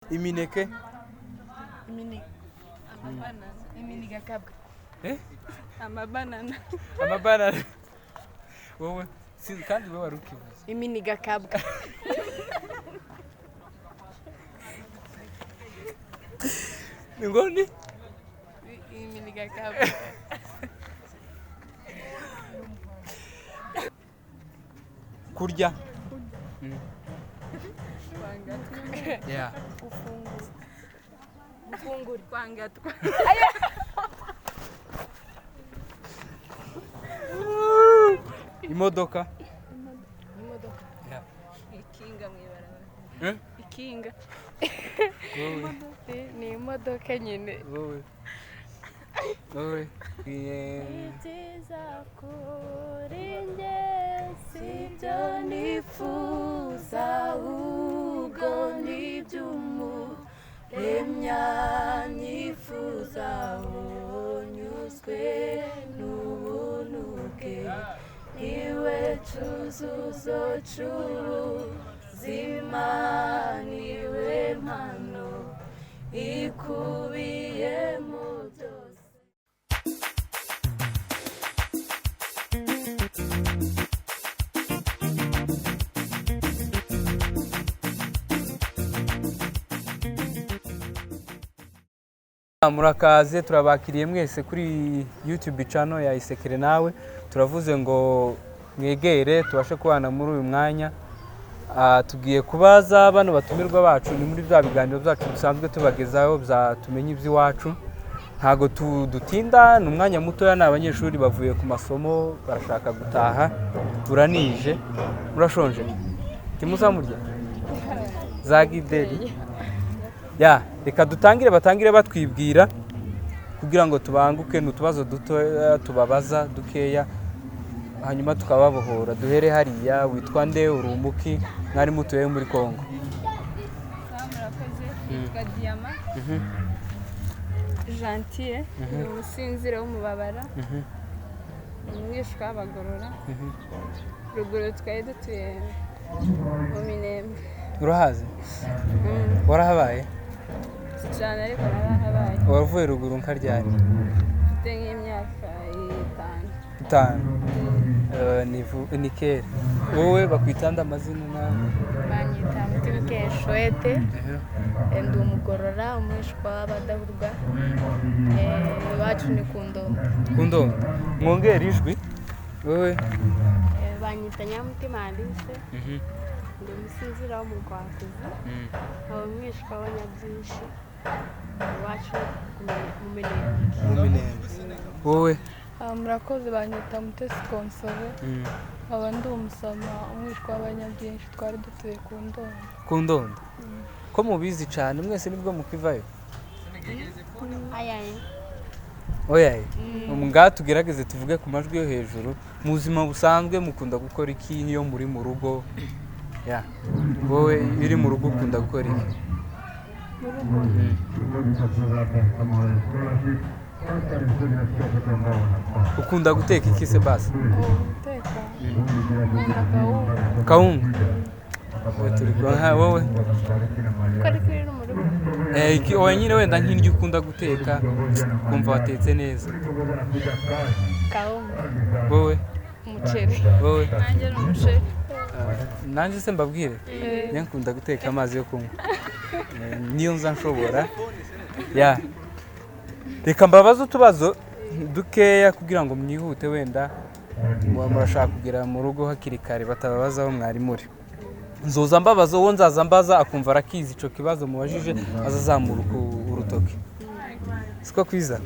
Imineke. Iminigakabwa. Eh? Amabanana. Amabanana. Wowe kandi wowe wari ukivuze. Iminigakabwa. Ni ngoni? Iminigakabwa. Kurya. Yeah. Gufungura. Kwangatwa. Imodoka. Imodoka. Yeah. Ikinga mu ibarabara. Eh? Ikinga. Wowe. Ni imodoka nyine. Wowe. Wowe. Ibyiza kuri njye sibyo nifuza ahubwo n'iby'umuremya nyifuza unyuzwe n'ubuntu bwe niwe cyuzuzo cy'ubuzima niwe mpano ikubiyemo byose. Murakaze, turabakiriye mwese kuri YouTube channel ya Isekere Nawe. Turavuze ngo mwegere tubashe kubana muri uyu mwanya. Tugiye kubaza bano batumirwa bacu, ni muri bya biganiro byacu bisanzwe tubagezaho bya tumenye iby'iwacu. Ntago dutinda, ni umwanya mutoya, ni abanyeshuri bavuye ku masomo barashaka gutaha, buranije. Murashonje? Timuzamurya za gideri? Ya, reka dutangire, batangire batwibwira kugira ngo tubanguke, ni utubazo dutoya tubabaza dukeya hanyuma tukababohora. Duhere hariya, witwa nde, uri umuki, mwari mutuye muri Kongo? Murakoze. Nitwa Diyama Gentille, ni umusinzira w'umubabara, umwishwa w'abagorora. Ruguru twari dutuye mu Minembwe. Urahazi? Warahabaye? Si cyane ariko narahabaye. Wavuye ruguru nka ryari? Mfite nk'imyaka 5. 5. Ni kera. Wowe bakwita nde amazina nawe? Banyita Mutimike Shwete, ndi umugorora, umwishwa w'abadahurwa. Iwacu ni ku Ndondo. Ku Ndondo. Mwongere ijwi. Wowe? Banyita Nyamutima Alice, ndi umusinzira wo mu Rwakuzi, nkaba umwishwa w'abanyabyinshi. Iwacu mu Minembwe. Mu Minembwe. Wowe? Murakoze, banyita Mutesi Console, nkaba ndi umusama, umwishwa w'abanyabyinshi, twari dutuye ku Ndondo. Ku Ndondo. Ko mubizi cyane mwese nibwo mukivayo? Ayaye. Oya. Ngaha tugerageze tuvuge ku majwi yo hejuru. Mu buzima busanzwe mukunda gukora iki iyo muri mu rugo? Ya. Wowe iyo uri mu rugo ukunda gukora iki? Mu rugo. Ukunda guteka iki se basi? Guteka nkunda kawunga. Kawunga. Wowe turi nka wowe. Ko ariko uri mu rugo? Iki oya nyine wenda nk'indyo ukunda guteka kumva watetse neza. Kawunga. Wowe? Umuceri. Wowe? Nanjye ni umuceri. Nanjye se mbabwire? Njye nkunda guteka amazi yo kunywa. Niyo nza nshobora. Ya. Reka mbabaze utubazo dukeya kugira ngo mwihute, wenda murashaka kugera mu rugo hakiri kare batababaza aho mwari muri. Nzoza mbabaza uwo nzaza mbaza akumva arakizi ico kibazo mubajije, azazamura urutoki. Siko kwiza?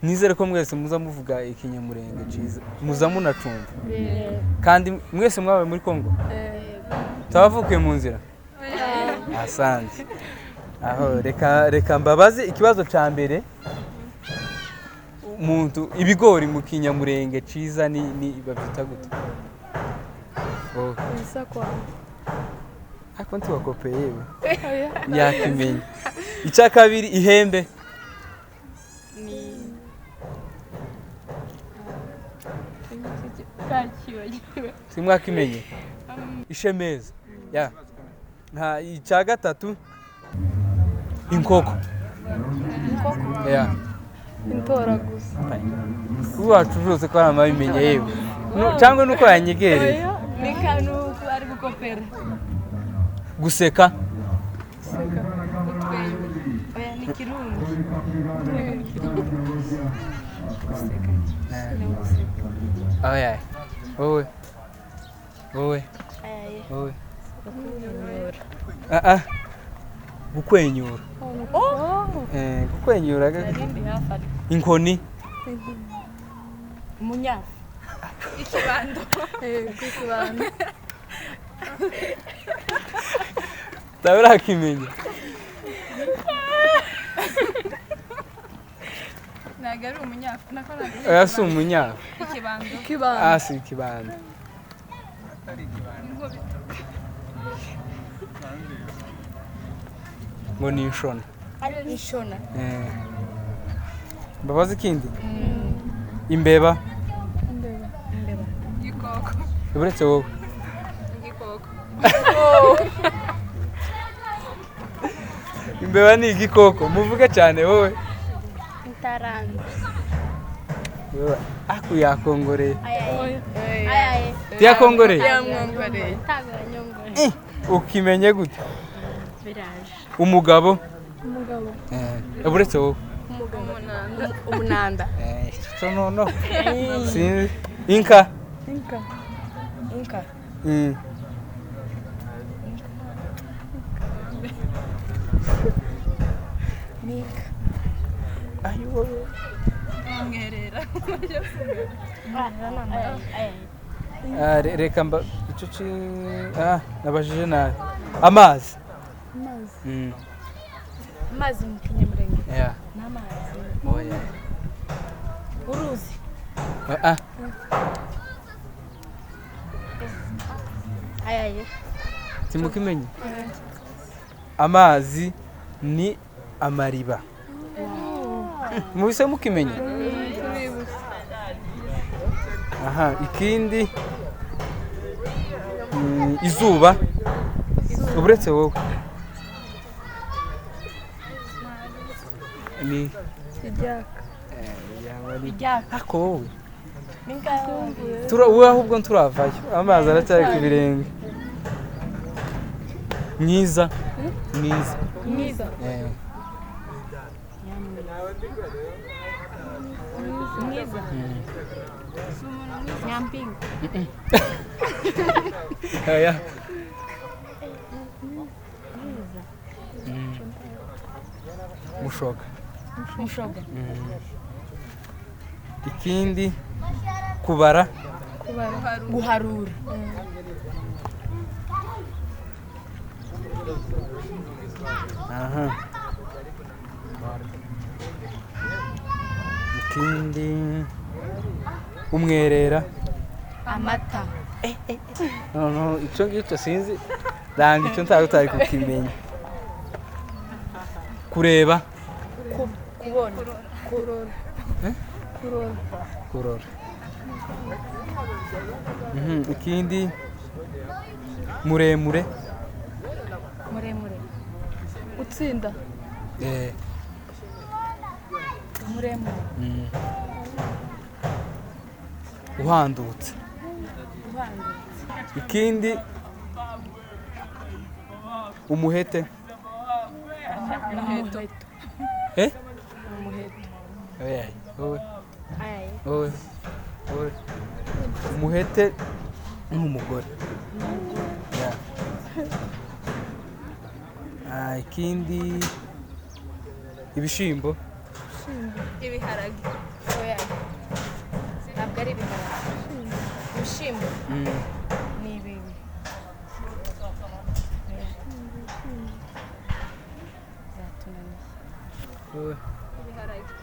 Nizere ko mwese muza muvuga ikinyamurenge ciza, muza munacumva. Kandi mwese mwabaye muri Kongo? Tabavukiye mu nzira? Asante. Aho reka mbabaze ikibazo ca mbere. Umuntu ibigori mu kinyamurenge ciza ni bavyita gute? Oh. Ibisakwa. Ako ntiwakopeye yewe. Yakimenya. Icya kabiri, ihembe. Ni kakibagiwe. Simwakimenye. Ishemeza. Ya. Nta icya gatatu, Inkoko. Yeah. Intoraguza. Uwacu rwose ko aramabimenye yewe. Cyangwa nuko yanyegereye. Ni kanuko ari gukopera. Guseka. Guseka. Utwenge. Oya ni kirundi. Guseka. Ni guseka. Oya. Wowe. Wowe. Wowe. Ah ah. Gukwenyura. Oh. Gukwenyura. Inkoni. Umunyafu. Ikibando. Ikibando. Utarakimenya. Ntabwo ari umunyafu. Nako ntabwo. Oya si umunyafu. Ikibando. Ikibando. Ah si ikibando. Ngo ni inshona. Inshona. Mbabazi ikindi? Imbeba. Imbeba. Imbeba. Igikoko. Uretse wowe. Igikoko. Imbeba ni igikoko. Muvuge cyane wowe. Intaranga. Aku yakongoreye. Ayaye. Tiyakongoreye? Yamwongoreye. Ntabwo yanyongoreye. Ukimenye gute? Biraje. Umugabo. Umugabo. Uretse wowe. Umunanda. Umunanda. No no. Sinzi. Inka. Inka. Inka. Inka. Ayo wowe. Umwerera. Reka mba icyo ci nabajije nabi. Amazi. Amazi. Amazi mu Kinyamurenge. Yeah. N'amazi. Oya. Uruzi. Ah. Ayaye. Timukimenye. Amazi ni amariba. Mubise mukimenye. Aha, ikindi izuba. Uretse wowe. Ni iryaka. Iryaka. Ako wowe. Tura ahubwo turavayo. Amazi aracyari ku birenge. Mwiza. Mwiza. Mwiza. Mwiza. Nyampinga. Oya. Mushoga. Mushoga. Ikindi kubara. Kubara. Guharura. Aha. Ikindi umwerera. Amata. No no, icyo ngicyo sinzi. Danga icyo ntago utari kukimenya. Kureba. Kubona. Kurora. Kurora. Kurora. Ikindi muremure. Muremure. Utsinda. Muremure. Uhandutse. Ikindi umuhete. Umuheto. Umuheto. Wowe. Wowe. Wowe. Umuhete ni umugore. Ikindi ibishimbo. Ibiharage. Oya. Ntabwo ari ibiharage. Ibishimbo. Ni ibibi. Zatunaniye. Wowe. Ibiharage.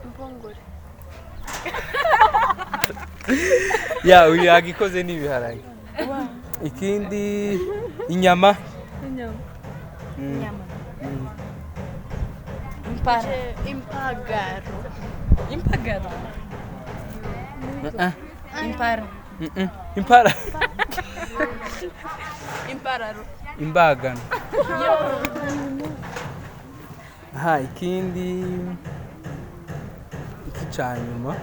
Impungure. Ya uyu yagikoze ni ibiharage. Ikindi inyama. Inyama. Inyama. Impara. Impagaro. Impagaro. Impara. Impara. Impararo. Imbagano. Aha, ikindi iki cya nyuma.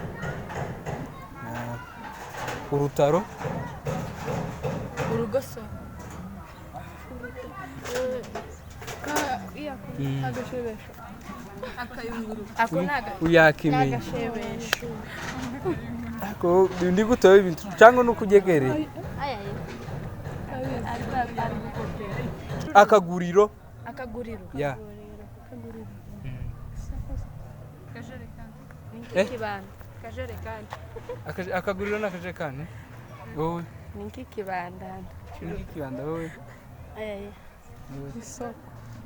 Ah, urutaro. Urugoso. Agashebesho. Ako ni aga Uyakimenya. N'agashebesho. Ako ndi gutoye ibintu cyangwa nuko ugegereye. Ayaye. Ari gukopera. Akaguriro. Akaguriro. Ya. Ni Eh? nk'ikibanda. Akajerekani. Akaguriro n'akajerekani. Wowe. Ni nk'ikibanda. Ni nk'ikibanda wowe. Ayaye. Isoko.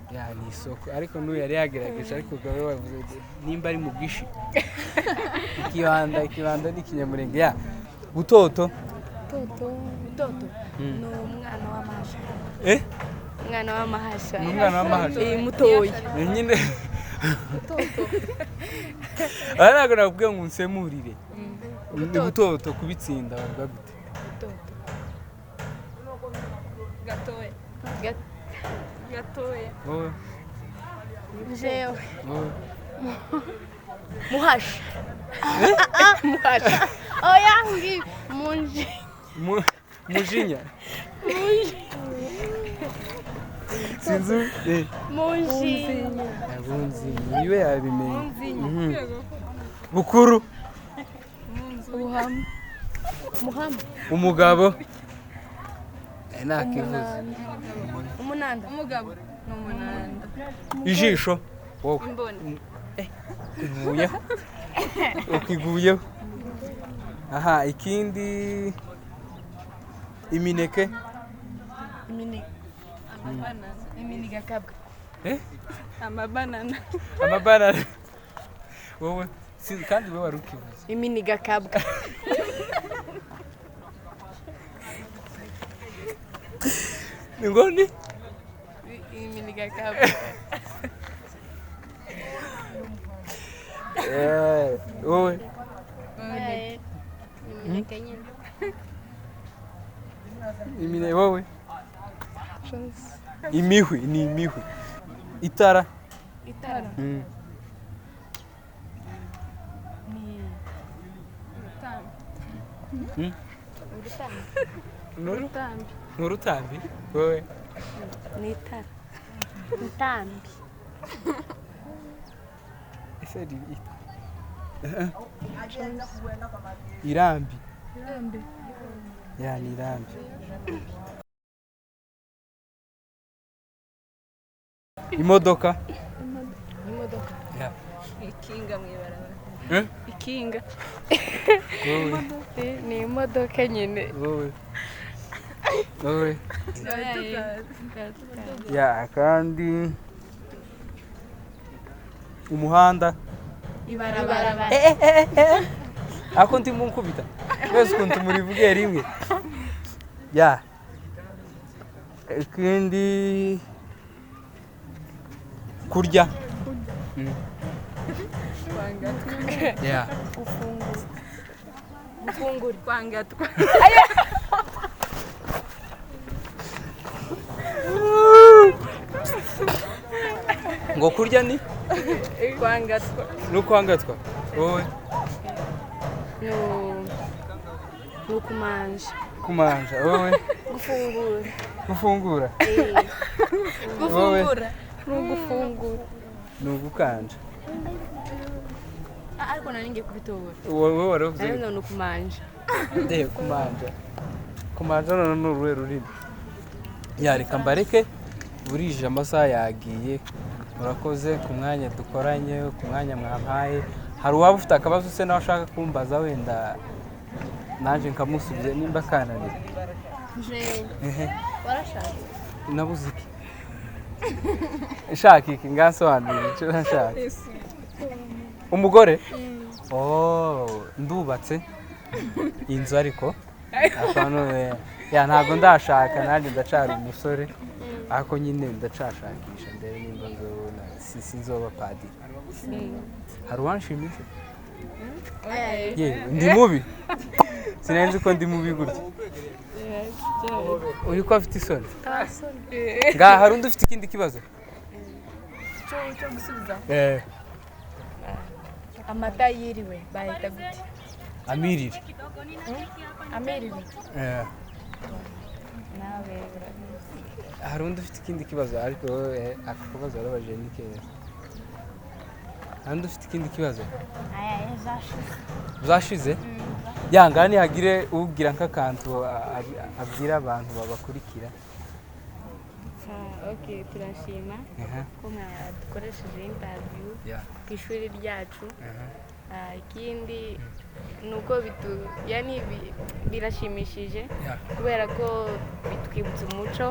Ya, ni isoko, ariko n'uyu yari yagerageje, ariko gawe wavuze ngo nimba ari mu bwishi. Ikibanda, ikibanda ni ikinyamurenge ya. Butoto. Toto. Butoto. Ni umwana w'amahasha. Eh? Umwana w'amahasha. Ni umwana w'amahasha. Eh, mutoya. Ni nyine. Aha ntabwo nakubwiye ngo unsemurire. Ni butoto kubitsinda bavuga gute? Butoto. Gatoya. Gatoya. Wowe. Jewe. Wowe. Muhasha. Muhasha. Oya ngi munji. Mujinya. Sinzi. Eh. Munji. Yabunzi. Iwe yabimenye. Mhm. Bukuru. Ubuhama. Muhama. Umugabo. Eh, nakivuze. Umunanda. Umugabo. Ni umunanda. Ijisho. Wowe. Imboni. Iguyeho. Ukiguyeho. Aha, ikindi imineke. Imini. Iminigakabwa. Eh? Amabanana. Amabanana. Wowe. Kandi wowe wari ukivuze. Iminigakabwa. Ni ngoni? Iminigakabwa. Eh, wowe. Ayaye. Imineke nyine. Imine wowe. Imihwi ni imihwi. Itara. Itara. Mm. Ni Mm. urutambi. Urutambi. Ni urutambi? Wowe. Ni itara. Ntambi. Ese ni irambi. Irambi. Ya, ni irambi. Imodoka. Imodoka. Ya. Ikinga mu ibarabara. Eh? Ikinga. Wowe. Ni imodoka nyine. Wowe. Wowe. Ya, kandi umuhanda. Ibarabara. Ako ndimo nkubita. Mwese ukuntu murivuge rimwe. Ya. Ikindi kurya. Mm. Ya. Gufungura. Kwangatwa. Ngo kurya ni Kwangatwa. ni ukwangatwa. Wowe. Ni ukumanja. Kumanja. Wowe. Gufungura. Gufungura. Wowe. Gufungura. Ni ugufungura. Ni ugukanja. Ariko nari ngiye kubitora. Wowe wari uvuze. Nari ni ukumanja. Eh, kumanja. Kumanja none ni uruhe rurimi? Ya, reka mbareke, burije amasaha yagiye. Murakoze ku mwanya dukoranye, ku mwanya mwampaye. Hari uwaba ufite akabazo se nawe ashaka kumbaza, wenda nanjye nkamusubiza nimba kananiye. Jewe. Ehe. Warashatse. Nabuze iki? Nshaka iki? Ngansobanurire icyo nashaka. Umugore? Oh, ndubatse inzu ariko akantu, ya, ntabwo ndashaka, nanjye ndacari umusore, ariko nyine ndacashakisha ndebe nimba nzobona, sinzoba padiri. Hari uwanshimisha? Yewe ndi mubi, sinari nzi ko ndi mubi gutya. Uyu ko afite isoni. Ngaha hari undi ufite ikindi kibazo? Cyo gusubiza. Eh. Amata yiriwe bahita gute? Amirire. Amirire. Eh. Nawe urabizi. Hari undi ufite ikindi kibazo? Ariko aka kabazo warabaje ni keza. Hari undi ufite ikindi kibazo? Aya zashize. Zashize yanga. Ntihagire ubwira nk'akantu abwira abantu babakurikira. Ok, turashima ko mwadukoresheje interview ku ishuri ryacu. Ikindi ni uko bitu yani birashimishije kubera ko bitwibutsa umuco.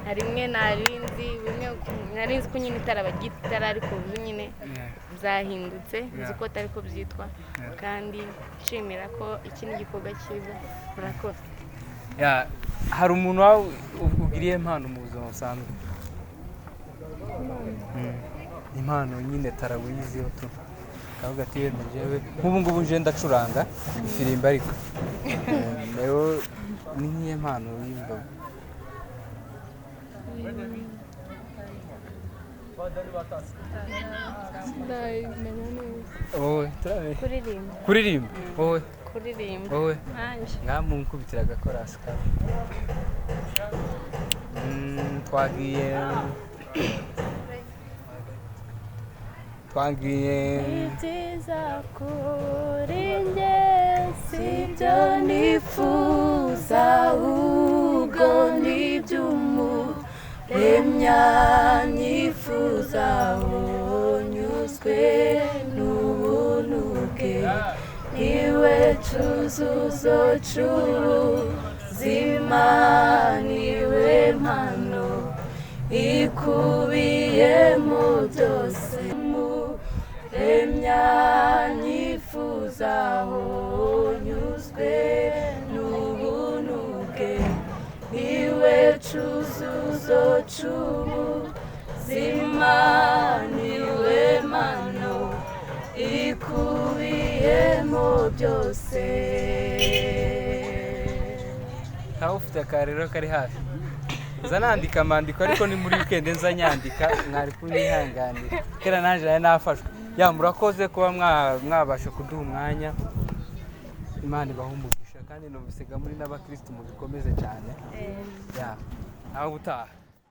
Hari rimwe nari nzi bimwe, nari nzi ko nyine itara baryita itara, ariko ubu nyine byahindutse, nzi ko atari ko byitwa. Kandi nshimira ko iki ni igikorwa cyiza, murakoze. Yeah, hari umuntu wawe ugiriye impano mu buzima busanzwe? Impano nyine tarawiziho tu kavuga ati wenda njyewe nk'ubu ngubu nje ndacuranga ifirimbi, ariko rero ni nk'iyo mpano yumva? Ndayimenya neza. Wowe turamenye. Kuririmba. Kuririmba wowe? Kuririmba. Wowe? Nanjye. Ngamunkubitira agakorasi kawe. Twagiye. Ibyiza kuri njye sibyo nifuza, ahubwo n'iby'umuremya nyifuza, unyuzwe n'ubuntu bwe, niwe cyuzuzo cy'ubuzima, niwe mpano ikubiyemo byose muremya nyifuza, unyuzwe n'ubuntu bwe, niwe cyuzuzo cy'ubuzima, niwe mpano ikubiyemo byose. Ntawe ufite akarero kari hafi? Nza nandika amandiko, ariko ni muri weekend nza nyandika, mwari kunyihanganira kera naje nari nafashwe. Ya, murakoze kuba mwabasha kuduha umwanya. Imana ibahe umugisha, kandi numvise muri n'abakirisitu, mubikomeze cyane. Ya, nawe ubutaha.